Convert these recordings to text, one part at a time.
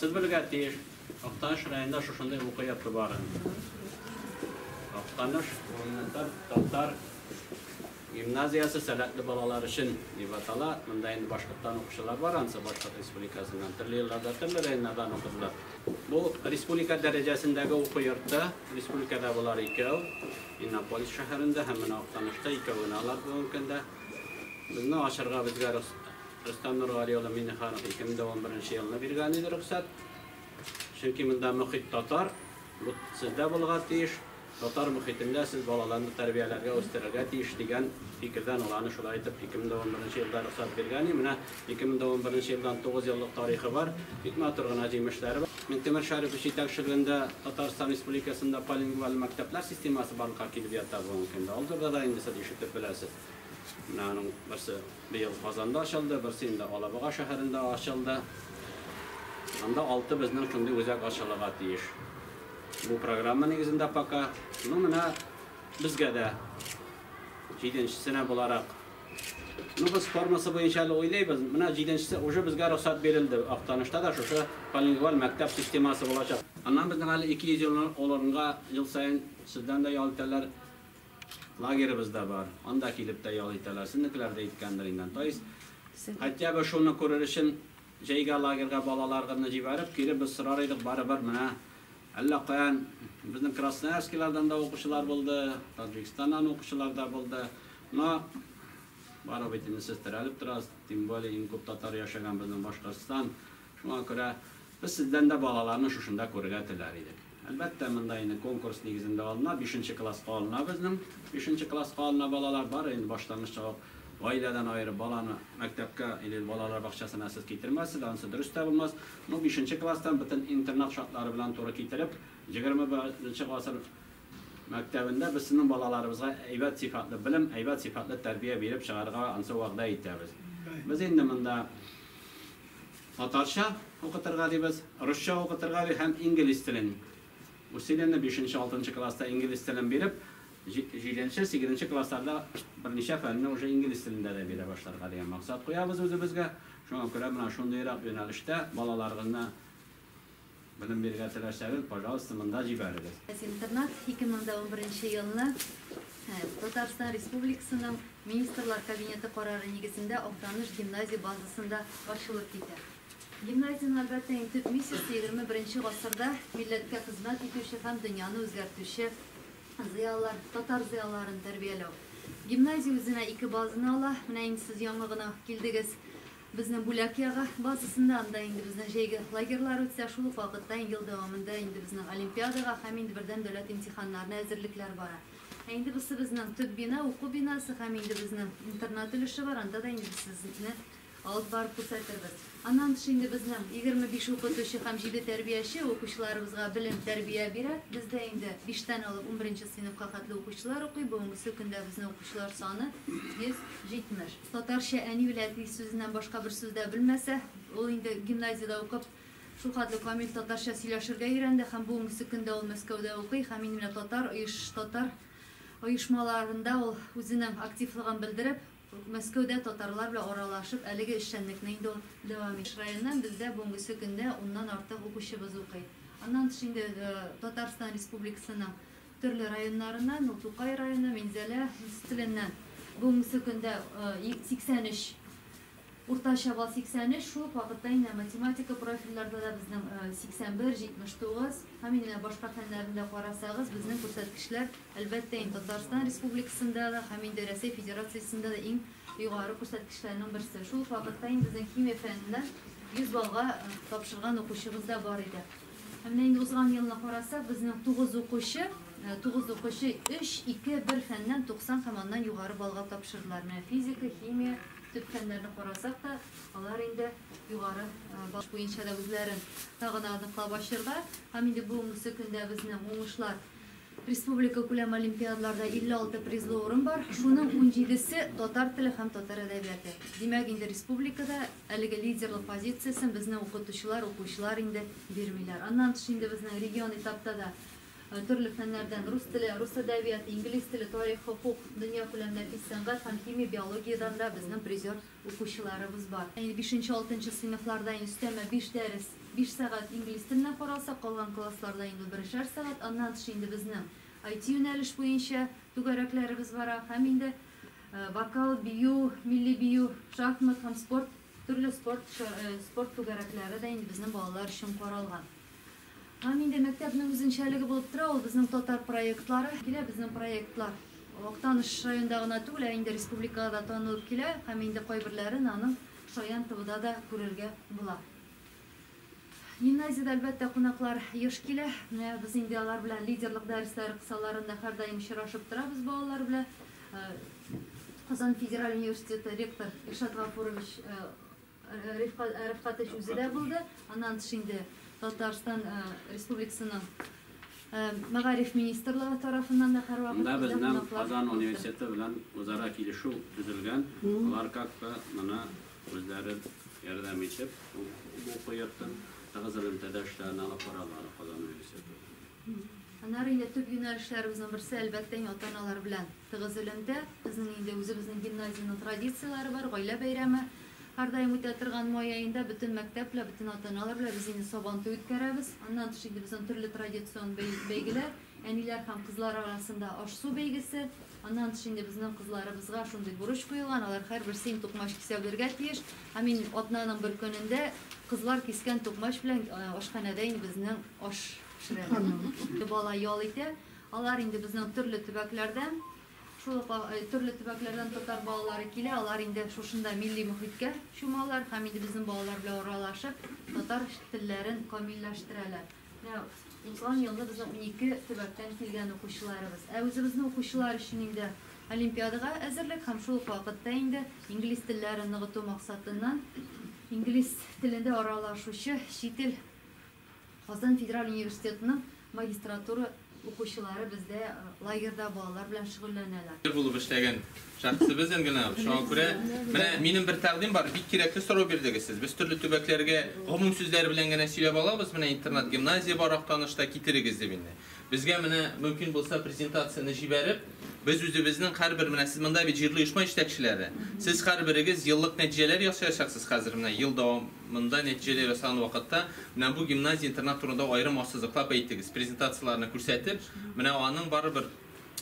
Сез белергә тиеш, Актаныш районында шушындый уку йорты барын. Актаныш гуманитар татар гимназиясе сәләтле балалар өчен дип атала. Монда инде башкорттан укучылар бар, ансы Башкорт Республикасыннан төрле елларда төрле районнардан укыдылар. Бу республика дәрәҗәсендәге уку йорты, республикада болар икәү, Иннополис шәһәрендә һәм менә Актанышта икәү генә алар бүгенге көндә. Безне ачырга безгә Рөстәм Нургали улы Миңнеханов 2011 елны биргән иде рөхсәт. Чөнки монда мохит татар, бу сездә булырга тиеш, татар мохитендә сез балаларны тәрбияләргә, үстерергә тиеш дигән фикердән ул аны шулай итеп 2011 елда рөхсәт биргән иде. Менә 2011 елдан 9 еллык тарихы бар, бик матур гына җимешләре бар. Миңтимер Шәрипович җитәкчелегендә Татарстан Республикасында полингваль мәктәпләр системасы барлыкка килеп ята бүгенге көндә. Ул турыда да инде сез ишетеп беләсез. Менә аның берсе быел Казанда ачылды, берсе инде Алабуга шәһәрендә ачылды. Анда алты безнең шундый үзәк ачылырга тиеш. Бу программа нигезендә пока. Ну, менә безгә дә җиденчесенә буларак. Ну, без формасы буенча әле уйлыйбыз. Менә җиденчесе уже безгә рөхсәт бирелде. Актанышта да шушы полингваль мәктәп системасы булачак. Аннан безнең әле 200 урынга ел саен сездән дә ял итәләр. Лагеребыз да бар. Анда килеп тә ял итәләр. Сезнекеләр дә иткәндер инде. То есть, хотя бы шуны күрер өчен җәйгә лагерьга балаларгызны җибәреп, кире без сорар идек, барыбер менә әллә каян безнең Красноярскилардан да укучылар булды, Таҗикстаннан укучылар да булды. Но барыбер бит инде сез терәлеп торасыз, тем более иң күп татар яшәгән безнең Башкортстан. Шуңа күрә без сездән дә балаларны шушында күрергә теләр идек. Әлбәттә, монда инде конкурс нигезендә алына, бишенче класска алына безнең. Бишенче класска алына балалар, бары инде башлангычта ук гаиләдән аерып баланы мәктәпкә или балалар бакчасына сез китермәссез, анысы дөрес тә булмас. Ну, бишенче класстан бөтен интернат шартлары белән туры китереп, 21 гасыр мәктәбендә без сезнең балаларыбызга әйбәт сыйфатлы белем, әйбәт сыйфатлы тәрбия биреп чыгарырга анысы вәгъдә итәбез. Без инде монда татарча укытырга дибез, русча укытырга ди һәм инглиз телен. Усиленно бишенче-алтынчы класста инглиз телен биреп, җиденче, сигезенче классларда берничә фәнне уже инглиз телендә дә бирә башларга дигән максат куябыз үзебезгә. Шуңа күрә менә шундыйрак юнәлештә балаларыгызны белем бирергә теләсәгез, пожалуйста, монда җибәрегез. Интернат 2011 елны Татарстан Республикасының Министрлар Кабинеты карары нигезендә Актаныш гимназия базасында ачылып китә. Гимназиянең, әлбәттә, иң төп миссиясе 21 гасырда милләткә хезмәт итүче һәм дөньяны үзгәртүче зыялылар, татар зыялыларын тәрбияләү. Гимназия үзенә ике базаны ала. Менә инде сез яңа гына килдегез безнең Бүләк ягы базасында, анда инде безнең җәйге лагерьлар үтсә, шул ук вакытта ел дәвамында инде безнең олимпиадага һәм инде бердәм дәүләт имтиханнарына әзерлекләр бара. Ә инде бусы безнең төп бина, уку бинасы һәм инде безнең интернат өлеше бар, анда да инде без сезне алып барып күрсәтербез. Аннан тыш инде безнең 25 укытучы һәм 7 тәрбияче укучыларыбызга белем, тәрбия бирә. Бездә инде 5тән алып 11 сыйныфка хәтле укучылар укый. Бүгенгесе көндә безнең укучылар саны 170. Татарча әни белән әти сүзеннән башка бер сүз дә белмәсә, ул инде гимназиядә укып, шул хәтле камил татарча сөйләшергә өйрәнде һәм бүгенгесе көндә ул Мәскәүдә укый һәм инде менә татар оеш татар оешмаларында ул үзенең активлыгын белдереп, Мәскәүдә татарлар белән аралашып, әлеге эшчәнлекне инде ул дәвам итә. Районнан бездә бүгенгесе көндә уннан артык укучыбыз укый. Аннан тыш инде Татарстан Республикасының төрле районнарыннан, ул Тукай районы, Минзәлә теленнән бүгенгесе көндә 83 уртача балл 83, шул ук вакытта инде математика профильләрдә дә безнең 81, 79 һәм инде башка фәннәрне дә карасагыз, безнең күрсәткечләр, әлбәттә, инде Татарстан Республикасында да һәм инде Рәсәй Федерациясендә дә иң югары күрсәткечләрнең берсе. Шул ук вакытта инде безнең химия фәненнән 100 баллга тапшырган укучыбыз да бар иде. Һәм менә инде узган елны карасак, безнең 9 укучы, 9 укучы 3, 2, 1 фәннән 90 һәм аннан югары баллга тапшырдылар. Менә физика, химия, төп фәннәрне карасак та, алар инде югары балл буенча да үзләрен тагын да ныклап ачырга. Һәм инде бүгенгесе көндә безнең уңышлар республика күләм олимпиадаларда 56 призлы урын бар. Шуның 17-се татар теле һәм татар әдәбияты. Димәк, инде республикада әлеге лидерлык позициясен безнең укытучылар, укучылар инде бирмиләр. Аннан тыш инде безнең регион этапта да төрле фәннәрдән рус теле, рус әдәбияты, инглиз теле, тарих, хокук, дөнья күләм нәфис сәнгать һәм химия, биологиядән дә безнең призер укучыларыбыз бар. Инде 5-6 сыйныфларда инде өстәмә 5 дәрес 5 сәгать инглиз теленә каралса, калган классларда инде 1-шәр сәгать. Аннан тыш инде безнең IT юнәлеш буенча түгәрәкләребез бара һәм инде вокал, бию, милли бию, шахмат һәм спорт, төрле спорт түгәрәкләре дә инде безнең балалар өчен каралган. Һәм инде мәктәпнең үзенчәлеге булып тора, ул безнең татар проектлары. Килә безнең проектлар. Актаныш районында гына түгел, ә инде республикада танылып килә һәм инде кайберләрен аның Шаян ТВда да күрергә була. Гимназиядә әлбәттә кунаклар еш килә. Менә без инде алар белән лидерлык дәресләре кысаларында һәрдаим очрашып торабыз балалар белән. Казан федераль университеты ректор Илшат Гафурович Рифкатович үзе дә булды. Аннан тыш инде Татарстан Республикасының Мәгариф министрлыгы тарафыннан да һәрвакыт Монда безнең Казан университеты белән үзара килешү төзелгән. Алар как-то моны үзләре ярдәм итеп, бу уку йортын тыгыз элемтәдә эшләрен алып баралар Казан университеты. Аннары инде төп юнәлешләребезнең берсе әлбәттә инде ата-аналар белән тыгыз элемтә. Безнең инде үзебезнең гимназиянең традицияләре бар, гаилә бәйрәме һәрдаим үтә торган май аенда бөтен мәктәп белән, бөтен ата-аналар белән без инде Сабантуй үткәрәбез. Аннан тыш инде безнең төрле традицион бәйгеләр, әниләр һәм кызлар арасында аш-су бәйгесе. Аннан тыш инде безнең кызларыбызга шундый бурыч куелган, алар һәрберсе инде тукмач кисә белергә тиеш. Һәм инде атнаның бер көнендә кызлар кискән тукмач белән ашханәдә инде безнең аш пешерәләр. Бала ял итә. Алар инде безнең төрле төбәкләрдән, шул ук төрле төбәкләрдән татар балалары килә, алар инде шушында милли мөхиткә чумалар һәм инде безнең балалар белән аралашып, татар телләрен камилләштерәләр. Менә узган елны безнең 12 төбәктән килгән укучыларыбыз. Ә үзебезнең укучылар өчен инде олимпиадага әзерлек һәм шул ук вакытта инде инглиз телләрен ныгыту максатыннан инглиз телендә аралашучы чит ил Казан федераль университетының магистратура укучылары бездә лагерьда балалар белән шөгыльләнәләр. Булып эшләгән шәхесебез генә, шуңа күрә менә минем бер тәкъдим бар, бик кирәкле сорау бирдегез сез. Без төрле төбәкләргә гомум сүзләр белән генә сөйләп алабыз, менә интернат гимназия бар Актанышта, китерегез дип инде. Безгә менә мөмкин булса презентацияне җибәреп, без үзебезнең һәрбер, менә сез монда бит җирле оешма җитәкчеләре. Сез һәрберегез еллык нәтиҗәләр ясаячаксыз хәзер, менә ел дәвамында нәтиҗәләр ясаган вакытта менә бу гимназия интернат турында аерым ассызыклап әйтегез, презентацияләрне күрсәтеп, менә аның барыбер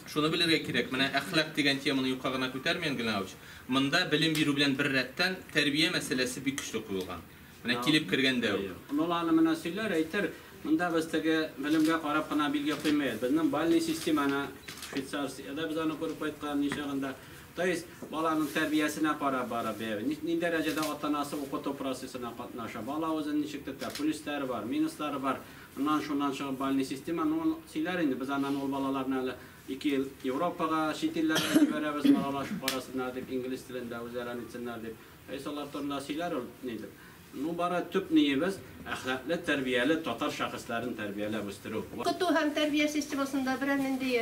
шуны белергә кирәк, менә әхлак дигән теманы юкка гына күтәрмәгән Гөлнавыч. Монда белем бирү белән бер рәттән тәрбия мәсьәләсе бик көчле куелган. Менә килеп кергәндә үк. Аны менә сөйләр, әйтер, монда без теге белемгә карап кына билге куймыйбыз. Безнең бальный системаны Швейцарияда без аны күреп кайткан ничагында. То есть баланың тәрбиясенә карап барып, ни дәрәҗәдә ата-анасы укыту процессына катнаша, бала үзен ничек тота, плюслары бар, минуслары бар. Моннан шуннан чыгып бальный система, ну, сөйләр инде, без аннан ул балаларны әле 2 ел Европага, чит илләргә җибәрәбез, аралашып карасыннар дип, инглиз телендә үзләрен итсеннәр дип. Алар турында сөйләр ул нидер. Ну, бары төп ниебез әхлаклы, тәрбияле татар шәхесләрен тәрбияләп үстерү. Укыту һәм тәрбия системасында берәр нинди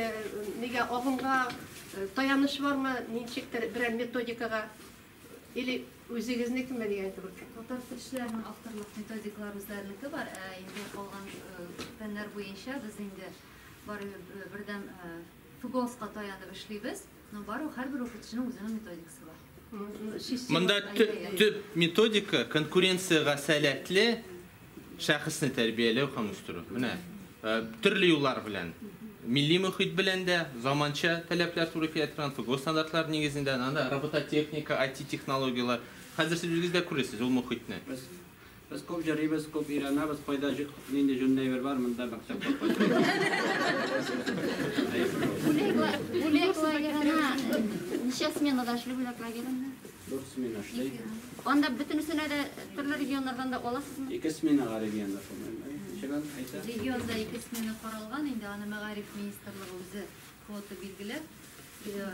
нигә агымга таяныш бармы, ничектер берәр методикага или үзегезнекеме дигән кебек? Татар телчеләренең авторлык методикалары үзләренеке бар, ә инде калган фәннәр буенча без инде бары бердәм ФГОСка таянып эшлибез, но бары һәрбер укытучының үзенең методикасы бар. Монда төп методика конкуренциягә сәләтле шәхесне тәрбияләү һәм үстерү. Менә төрле юллар белән, милли мөхит белән дә, заманча таләпләр туры килә торган ФГОС стандартлар нигезендә, анда робототехника, IT технологияләр. Хәзер сез үзегез дә күрәсез ул мөхитне. Без күп йөрибез, күп өйрәнәбез, кайда нинди җүнле бар, монда мәктәпкә кайтабыз. Бүләк лагерына ничә сменада эшли бүләк лагерында? 4 смена эшли. Анда бөтенесенә дә төрле регионнардан да аласызмы? 2 сменага регионда шулай. Ничек әйтә? Регионда 2 смена каралган, инде аны мәгариф министрлыгы үзе квота билгеләп.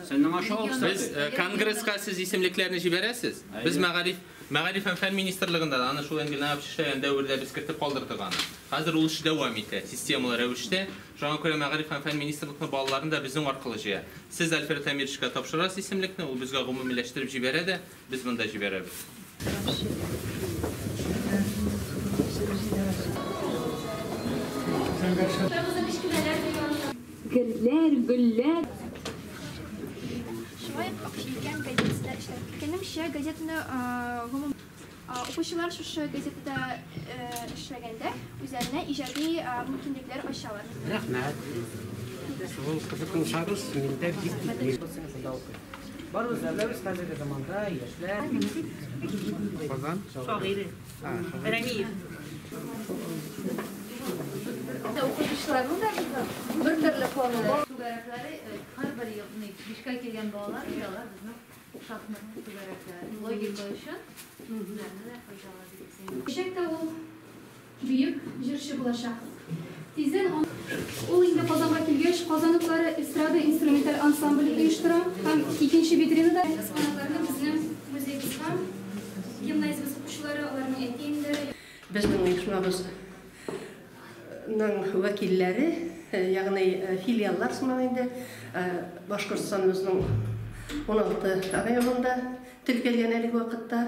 Син моңа шау. Без конгресска сез исемлекләрне җибәрәсез. Без мәгариф һәм фән министрлыгында да аны шул әңгәмә эшләгән дәвердә без кертеп калдырдык аны. Хәзер ул эш дәвам итә, системалы рәвештә. Шуңа күрә мәгариф һәм фән министрлыгының балаларын да безнең аркылы җыя. Сез Альфред Әмировичка тапшырасыз исемлекне, ул безгә гомумиләштереп җибәрә дә, без монда җибәрәбез. Гөлләр, гөлләр. Шулай ук Акшилкән газетасында эшләп киткәнемчә, газетаны гомум Укучылар шушы газетада эшләгәндә үзләренә иҗади мөмкинлекләр ачалар. Рәхмәт. Ул кызыксынсагыз, миндә бик шунда укый. Барыбыз да беләбез, хәзерге заманда яшьләр Казан. Шагыйре. Рәмиев. Укытучыларның да бер төрле планы. Түгәрәкләре һәрбер елны бишкә килгән балалар инде алар безнең шахмат түгәрәкләре. Логика өчен үзләренә дә файдалы дип исәплим. Киләчәктә ул бөек җырчы булачак. Тиздән ул инде Казанга килгәч, Казан утлары эстрада инструменталь ансамбле оештыра һәм икенче витринада экспонатларны безнең музеебызга гимназиябез укучылары, аларның әти-әниләре. Безнең оешмабызның вәкилләре, ягъни филиаллар сыман инде, Башкортстаныбызның 16 районында теркәлгән әлеге вакытта.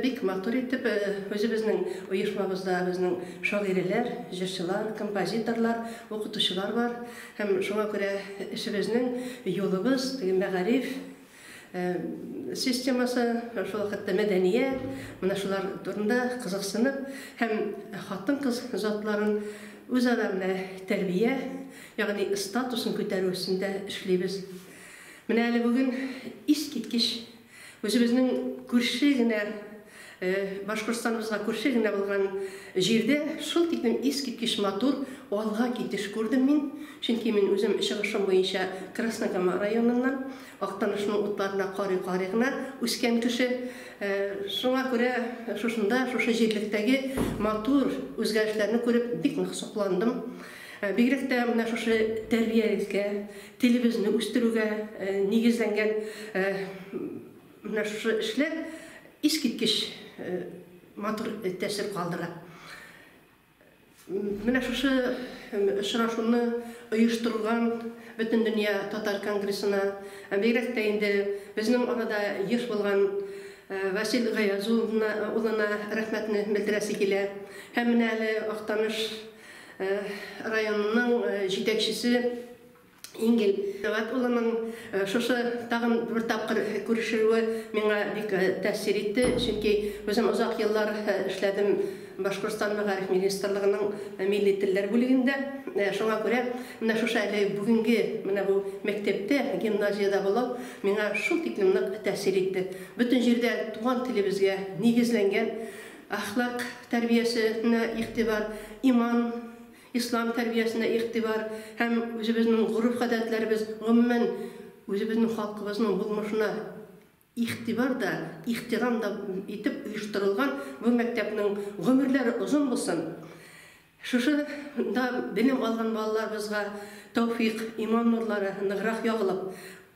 Бик матур итеп үзебезнең оешмабызда безнең шагыйрьләр, җырчылар, композиторлар, укытучылар бар. Һәм шуңа күрә эшебезнең юлыбыз теге мәгариф системасы, шул вакытта мәдәният, менә шулар турында кызыксынып һәм хатын-кыз затларын үзара менә тәрбия, ягъни статусын күтәрү өстендә эшлибез. Менә әле бүген искиткеч үзебезнең күрше генә Башкортстаныбызга күрше генә булган җирдә шул тиклем искиткеч матур алга китеш күрдем мин. Чөнки мин үзем чыгышым буенча Краснокама районыннан, Актанышның утларына карый-карый гына үскән кеше. Шуңа күрә шушында, шушы җирлектәге матур үзгәрешләрне күреп бик нык сокландым. Бигрәк тә менә шушы тәрбиягә, телебезне үстерүгә нигезләнгән менә шушы эшләр искиткеч матур тәэсир калдыра. Менә шушы очрашуны оештырган Бөтендөнья татар конгрессына, бигрәк тә инде безнең арада еш булган Васил Гаяз улына рәхмәтне белдерәсе килә. Һәм менә әле Актаныш районының җитәкчесе Ингел Сәгать улының шушы тагын бер тапкыр күрешүе миңа бик тәэсир итте, чөнки үзем озак еллар эшләдем Башкортстан мәгариф министрлыгының милли телләр бүлегендә. Шуңа күрә менә шушы әле бүгенге менә бу мәктәптә, гимназиядә булу миңа шул тиклем нык тәэсир итте. Бөтен җирдә туган телебезгә нигезләнгән әхлак тәрбиясенә игътибар, иман, ислам тәрбиясенә игътибар һәм үзебезнең гореф-гадәтләребез, гомумән, үзебезнең халкыбызның булмышына игътибар да, ихтирам да итеп оештырылган бу мәктәпнең гомерләре озын булсын. Шушы да белем алган балаларыбызга тәүфик, иман нурлары ныграк ягылып,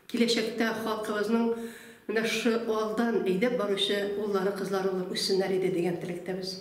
киләчәктә халкыбызның менә шушы алдан әйдәп баручы уллары, кызлары булып үссеннәр иде дигән теләктәбез.